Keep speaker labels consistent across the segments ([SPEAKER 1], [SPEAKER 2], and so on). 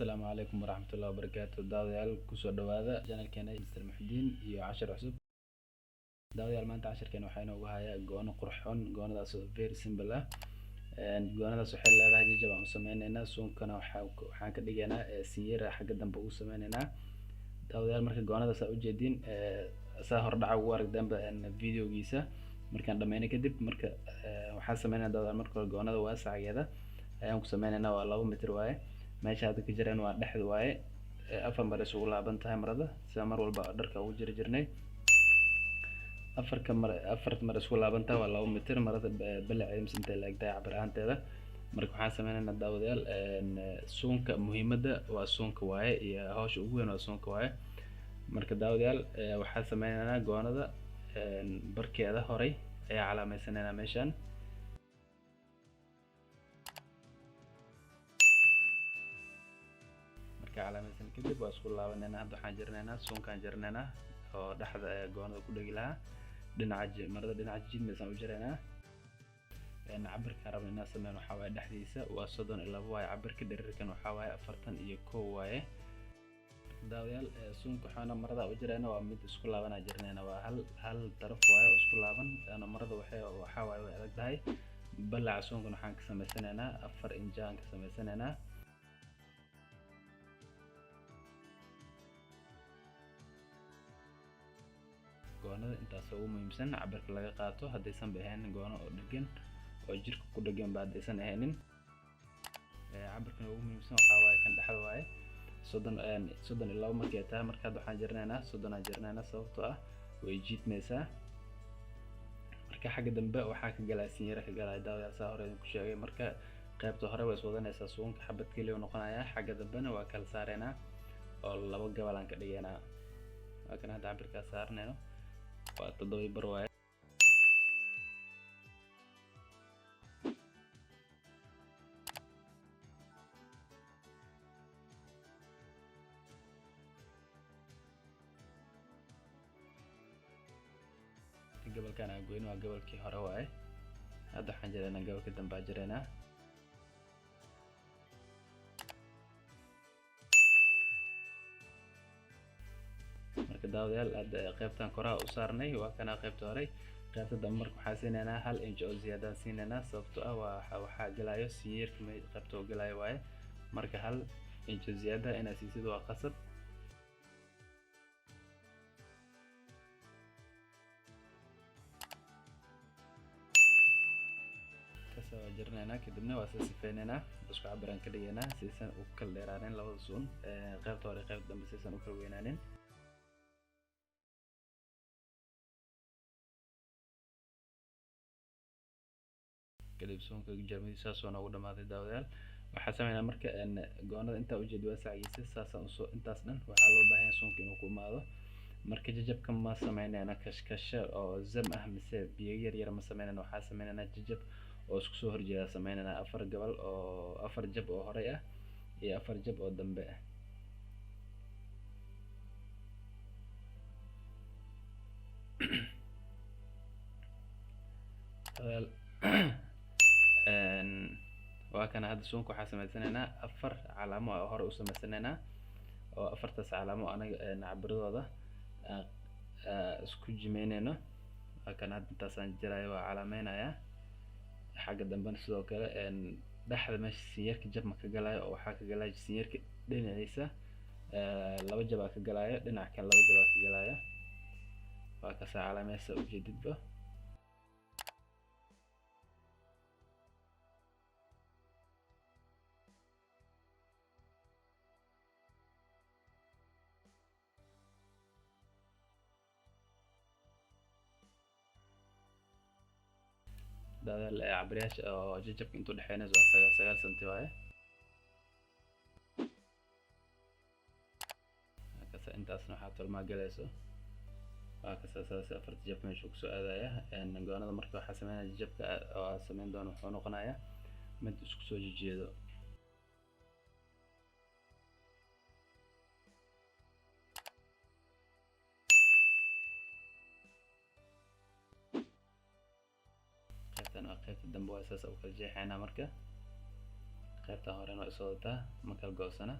[SPEAKER 1] Asalaamu calaykum waraxmatullahi wabarakaatu. Daawadayaal, kusoo dhawaada channelkeena Mr Muxudiin iyo cashar cusub. Daawadayaal, maanta casharkeena waxaa inoogu hayaa goono qurxoon, goonadaas oo very simple ah. Goonadaas waxay leedahay jajab aan u sameyneynaa, suunkana waxaan ka dhigaynaa sinyera xagga dambe ugu sameyneynaa. Daawadayaal, marka goonadaas aa ujeediin, saa hordhaca ugu aragdeenba videogiisa markaan dhameynay kadib, marka waxaan sameynaya, daawadayaal, marka hore goonada waasaceeda ayaan ku sameyneynaa. Waa 2 mitir waaye. Meesha hadda ka jireen waa dhexda waaye. Afar mar isugu laaban tahay marada, sida mar walba dharka ugu jiri jirnay. Afarka mar, afar mar isku laaban tahay, waa 2 mitir. Marada balaceeda mise intay la eg tahay cabir ahaanteeda. Marka waxaan sameyneynaa, daawadayaal, suunka. Muhiimadda waa suunka waaye, iyo hawsha ugu weyn waa suunka waaye. Marka daawadayaal, waxaan sameyneynaa goonada barkeeda horay ayaa calaameysanaynaa meeshan. Marka calaamaysan kadib waa isku laabaneynaa. Hadda waxaan jarinaynaa suunkaan jarinaynaa oo dhexda goonada ku dhegi lahaa. Dhinaca marada dhinaca jidmaysaan u jaraynaa. Cabirkaan rabna inaan sameyn waxaa waaye dhexdiisa waa 32 waaye. Cabirka dhererkan waxaa waaye 41 waaye. Daawadayaal, suunka waxaana marada u jarayna waa mid isku laabanaa jarinayna. Waa hal hal daraf waaye oo isku laaban, laana marada waxay waxaa waaye way adag tahay. Balaca suunkan waxaan ka sameysanaynaa 4 inch aan ka sameysanaynaa. Goonada intaas ugu muhiimsan cabirka laga qaato. Haddaysan ba ahaynin goono oo dhegan oo jirka ku dhegan ba haddaysan ahaynin, cabirkan ugu muhiimsan waxaa waaye kan dhexda waaye, 32 markay tahay. Marka hadda waxaan jarinaynaa 30 aan jarinaynaa, sababtoo ah way jiidmaysaa. Marka xagga dambe waxaa ka galaya sinyara ka galaya, daawadayaal, saa hore idinku sheegay. Marka qaybta hore way iswadanaysaa, suunka xabad keliya u noqonayaa. Xagga dambena waa kala saareynaa oo laba gabal aan ka dhigaynaa. Waa kan hadda cabirkaa saaranayno, waa 7.5 waaye. Gobolkan aan goyno waa gobolkii hore waaye. Hadda waxaan jaraynaa gobolka dambe aan jaraynaa. Marka daawadayaal, hadda qaybtan koraha u saarnay waa kana qaybta hore. Qaybta dambe marka waxaan siinaynaa 1 inch oo ziyaadaan siinaynaa, sababtoo ah waa waxaa galayo sinyeerka qaybta oo galayo waaye. Marka 1 inch oo ziyaada inaad siisid waa qasab. Kasa waa jarinaynaa, kadibna waa sii sifeynaynaa, isku cabiraan ka dhigaynaa siisan u kala dheeraanin labada suun, qaybta hore qaybta dambe siisan u kala weynaanin. Kadib suunka jarmadiisa saas oo noogu dhamaaday. Daawadayaal, waxaa sameynaa marka goonada intaa ujeed waasaciisa saasaan usoo intaas dhan waxaa loo baahan yahay suunka inuu ku imaado. Marka jajabka ma sameynayna kashkasha oo zam ah mise biyo yar yar ma sameynayna. Waxaa sameynayna jajab oo isku soo horjeeda sameynayna, afar gabal oo afar jab oo horey ah iyo afar jab oo dambe ah. Waa kana hadda suunka waxaa sameysanaynaa afar calaamo oo hore u sameysanaynaa, oo afartaas calaamo anaga cabiradooda isku jimeynayno. Waa kana hadda intaasaan jarayo, waa calaameynaya. Xagga dambena sidoo kale dhexda meesha sinyarka jab ma ka galayo, oo waxaa ka galaya sinyarka dhinaciisa laba jab aa ka galayo, dhinac kale laba jab aa ka galayo. Waa kasaa calaameysa ujeedidba. Daadaal cabirayaasha oo jajabka intuu dhexeynayso waa 9 senti waaye. Kasa intaasna waxaa tolmaa galayso. Waa kasa saas afarta jab meesha kusoo aadaya goonada. Marka waxaa sameynaya jajabka oo aad sameyn doono wuxuu noqonayaa mid isku soo jejeedo. Qaybtan waa qaybta dambe, waa saas u kala jeexaynaa. Marka qaybtan horena waa isoo wadataa, ma kala go'sana.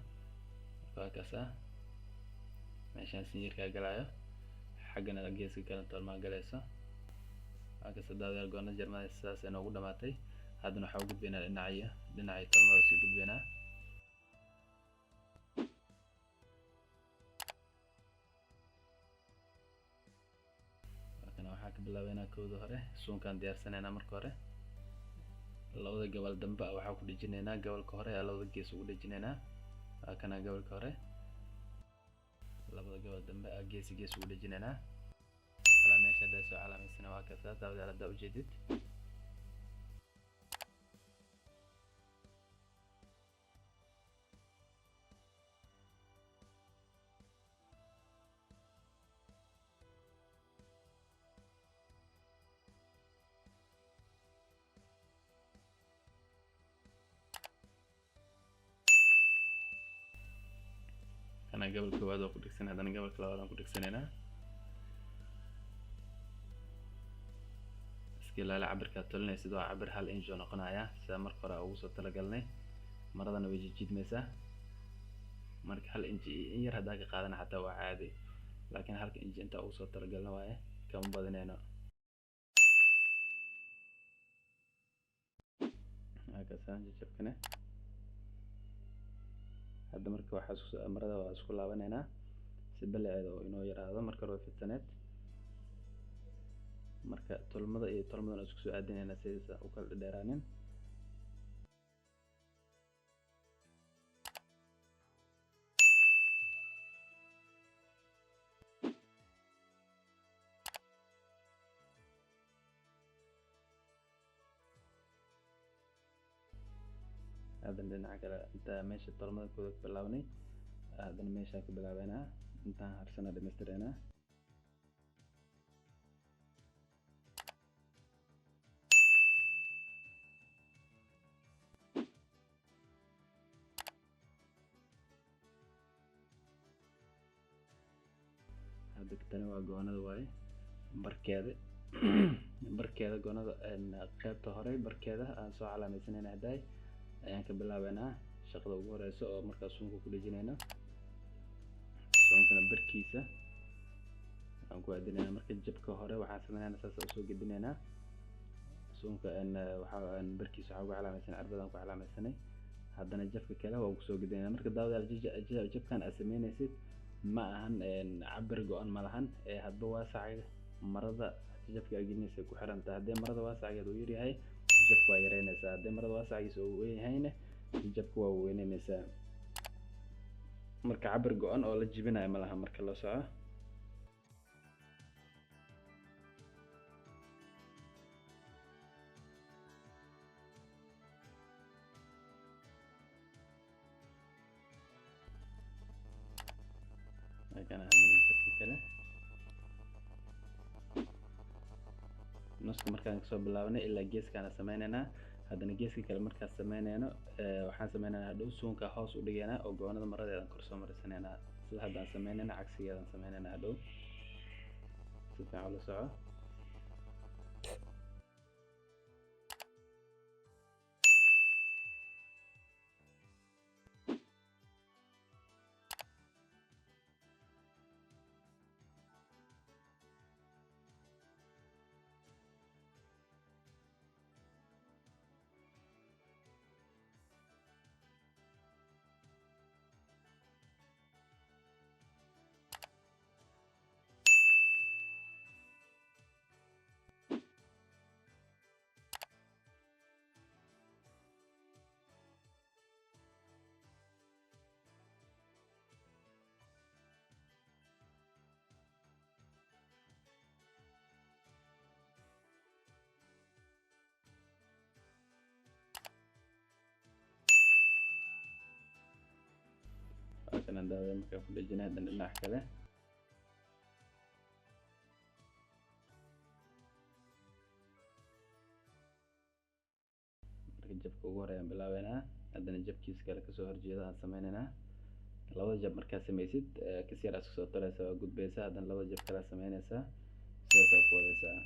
[SPEAKER 1] Waa kaas ah meeshaan sinjirkaa galaayo, xaggana geeska kale tolmaa galayso. Waa kaas daawadayaal, goonada jarmada sidaas ay noogu dhamaatay. Haddana waxaa u gudbaynaa dhinacii tolmada sii gudbaynaa. Kana waxaa ka bilaabeynaa kowda hore suunkaan diyaarsanaynaa. Marka hore labada gobol dambe waxaa ku dhejinaynaa gobolka hore ayaa labada gees ugu dhejinaynaa. Waa kana gobolka hore, labada gobol dambe aa geesi gees ugu dhejinaynaa. Calaa meesha haddaa soo calaamaysana waa kasaa daawadayaal haddaa ujeedid. Kana gobol koowaad oo ku dhegsan, haddana gobolka labaad aan ku dhegsanaynaa. Iska ilaali cabirkaad tolinaysid, waa cabir 1 inch oo noqonaya sida marka hore ugu soo talagalnay. Maradana way jijiidmaysaa, marka 1 inch in yar haddaa ka qaadana xataa waa caadi, laakiin 1-ka inch intaa ugu soo talagalna waaye, kama badinayno. Halkaasaan jajabkane hadda marka waxaa isku marada waa isku laabanaynaa si balaceeda oo inoo yaraado. Marka hore way fidsaneed, marka tolmada iyo tolmadana isku soo aadinaynaa sidaysa u kala dheeraanin. Haddana dhinaca kale inta meesha tolmada kooda ka bilaabanay, haddana meeshaan ka bilaabeynaa, intaan harsana dhamaystireynaa. Hadda tani waa goonada waaye, barkeeda goonada qaybta hore barkeeda aan soo calaamaysanayna haddaay ayaan ka bilaabeynaa shaqada ugu horeysa oo markaa suunka ku dhejinayno. Suunkana barkiisa aan ku aadinaynaa. Marka jabka hore waxaan sameynaynaa saas usoo gedinaynaa suunka, waxaa barkiisa waxaa ugu calaamaysanay cirbadaan ku calaamaysanay. Haddana jabka kale waa kusoo gedinaynaa. Marka daawadayaal, jabkan aad sameynaysid ma ahan cabir go-an ma lahan, ee hadba waasaca marada jabka aad gelinaysa ku xiran tahay. Haddii marada waasaceeda uu yaryahay, jabka waa yareynaysaa; haddii marada waasaciisa uu weyn yahayna, jabka waa weyneynaysaa. Marka cabir go-an oo la jibinayo ma laha, marka la soco. Halkan haddana jabka kale nuska markaan kasoo bilaabanay ilaa geeskaana sameynaynaa. Haddana geeska kale markaan sameynayno, waxaan sameynaynaa hadhow suunka hoos u dhigaynaa oo goonada maradeedan kor soo marisanaynaa. Sida haddaan sameynayna cagsigeedaan sameynaynaa hadhow, si fiican ula soco. Halkan daawada markaan ku dhejinay, haddana dhinac kale marka jabka ugu horeeyaan bilaabeynaa, haddana jabkiisa kale kasoo horjeeda aan sameyneynaa. Labada jab markaad sameysid, kasi yar isku soo taraysa, waa gudbaysaa, haddana labada jab kale sameynaysaa, sidaasaa ku wadaysaa.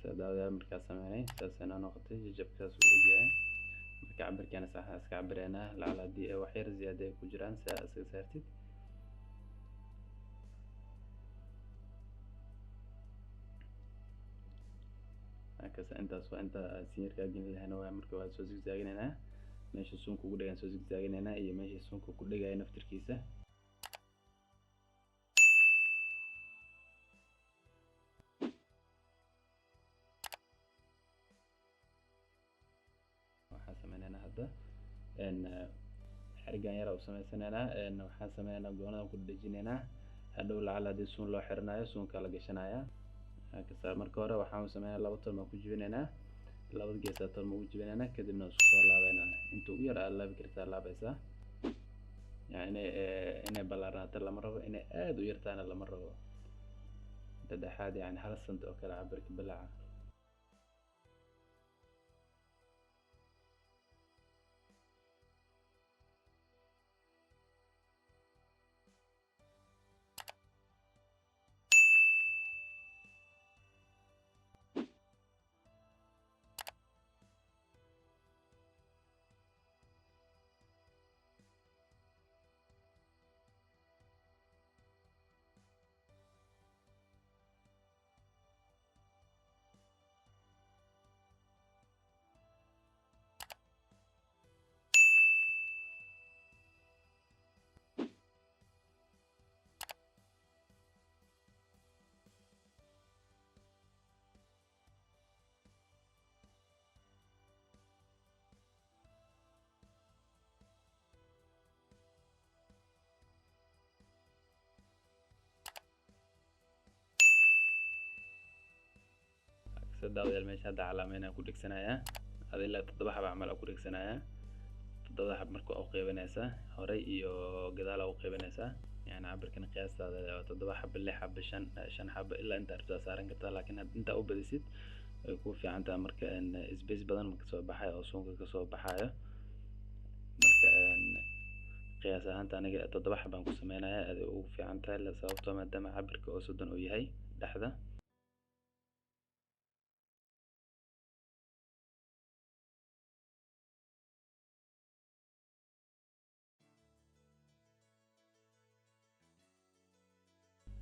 [SPEAKER 1] Daawadayaal markaa sameynay saas inoo noqotay jajabka saas uu egyahay. Marka cabirkeena sax iska cabireynaa, lacala haddii ay wax yar ziyaada ay ku jiraan si aad iskaga saartid. Markaas intaas waa inta sinyarka gelin lahayna waa. Marka waa soo zigzaaginaynaa meesha suunka ugu dhagan, soo zigzaaginaynaa iyo meesha suunka ku dhegaya naftirkiisa. Waxaan sameynaynaa hadda xarigan yar u sameysanaynaa. Waxaan sameynaynaa goonadan ku dhejinaynaa, hadhow lacala haddii suun loo xiranayo suunka la gashanayaa. Hakasa marka hore waxaan sameynaa laba tolma ku jibinaynaa, labada geesaa tolma ugu jibinaynaa, kadibna isku soo laabaynaa. Inta ugu yar aad laabi kartaa laabaysaa, yani inay ballaarnaato lama rabo, inay aad u yartaana lama rabo, dhexdhexaad yani 1 sent oo kale cabirka balaca. Daawadayaal meesha hadda calaameynaan ku dhegsanayaa, ada ilaa 7 xab camal ku dhegsanayaa. 7 xab marka waa u qeybanaysaa, horey iyo gadaal u qeybanaysaa, yani cabirkan qiyaastaada waa 7 xab, 6 xab, 5 xab, ilaa inta rabtaa saaran kartaa, laakiin had intaa u badisid way kuu fiican tahay. Marka space badan ma kasoo baxayo oo suunka kasoo baxayo. Marka qiyaas ahaanta aniga 7 xab baan ku sameynayaa, aad ugu fiican tahay, sababtoo maadaama cabirka oo 30 uu yahay dhexda.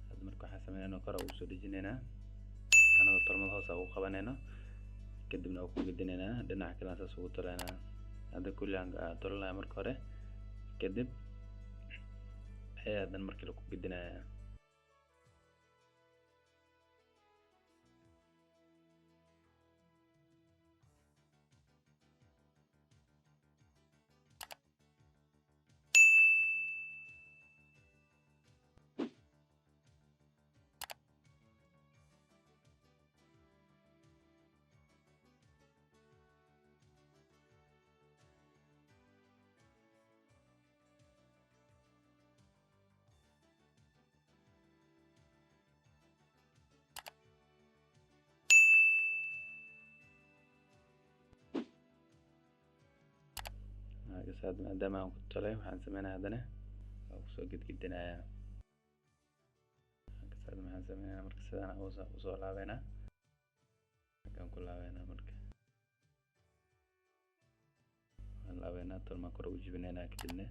[SPEAKER 1] Hadda marka waxaan sameynayna kor ugu soo dejinaynaa anagoo tolmada hoos ugu qabanayno, kadibna waa ku gedinaynaa dhinaca kalena saas ugu tolaynaa. Hadda kulli aan tolanaya marka hore, kadib ayaa haddana markale ku gedinayaa. Hadda maadaama aan ku tolay, waxaan sameynaya haddana waa kusoo gedgedinayaa. Hadda maxaan sameynaya marka sidaan usoo laabeynaa, halkaan ku laabeynaa, marka waan laabeynaa, tolmaan kor ugu jibinaynaa kadibna.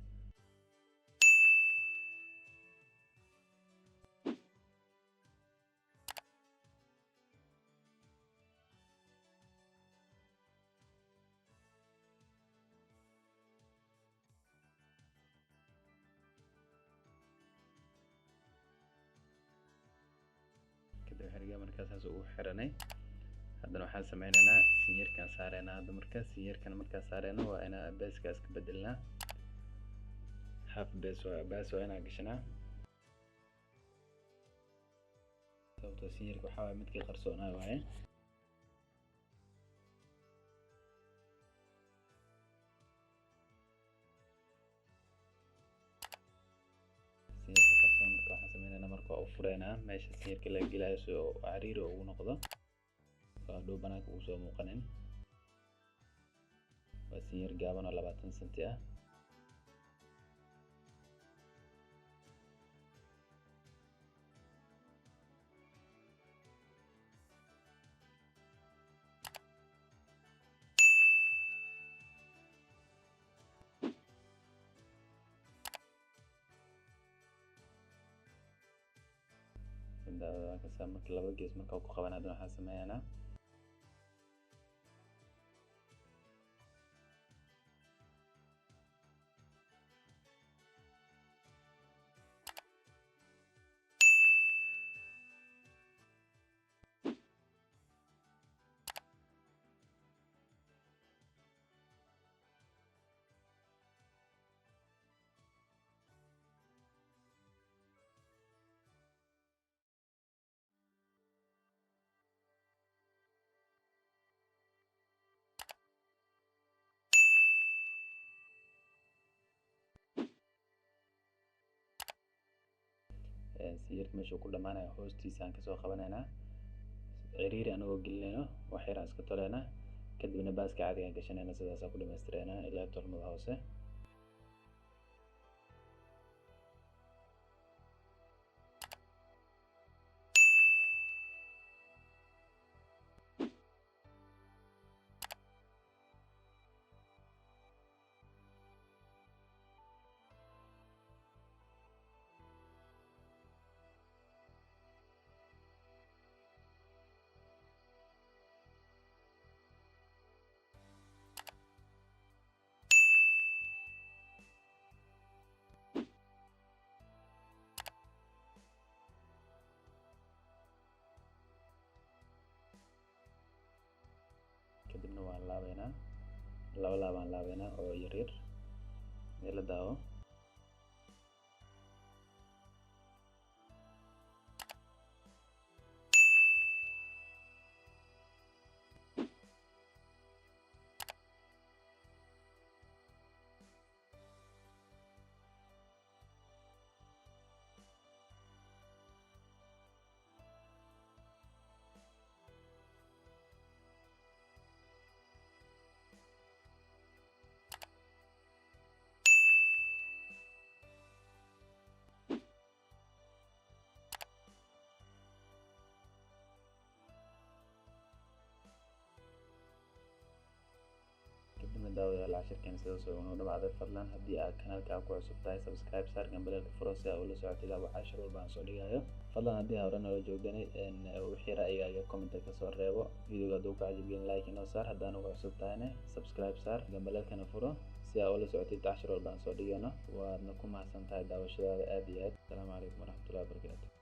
[SPEAKER 1] Kadib xiriga markaa saas ugu xiranay, haddana waxaan sameynaynaa sinyarkaan saareynaa. Hadda marka sinyarkan markaa saareyno waa inaa beeska iska bedelnaa, half base waa base waa inaa gashanaa, sababtoo sinyarka waxaa waaye midkii qarsoonaa waaye. Sinyarka qarsoon marka waxaan sameynaynaa marka waa u fureynaa meesha sinyarka laga gelayo si uu cariiri ugu noqdo oo hadhow banaanka ugu soo muuqanin. Waa sinyar gaaban oo 20 senti ah. Wanaagsan daawada kasta marka labada gees marka ku qaban hadana waxaan sameeynaa sinyarka meesha ku dhamaanayo hoostiisa aan kasoo qabanaynaa ciriiri anagoo gelinayno wax yar aan iska toleynaa kadibna baaska caadiga aan gashanayna sidaas aan ku dhamaystireynaa ilaa tolmada hoose. Kadibna waan laabeynaa laba laabaan laabeynaa oo yaryar la daawo. Daawadayaal cashirkeena sidaas oo inoo dhamaaday. Fadlan haddii aad kanaalka ku cusub tahay subscribe saar, gambaleel furo si aad ula socotid cashir walba aan soo dhigayo. Fadlan haddii hore noola joogdanay wixii ra'yigaaga comment ka soo reebo. Videoga hadduu ku cajabgelin like inoo saar, haddaan ugu cusub tahayna subscribe saar, gambaleelkana furo si aad ula socotid cashir walba aan soo dhigayno. Waadna ku mahadsan tahay daawashadaada aad iyo aad. Asalaamu calaykum waraxmatullahi wabarakaatu.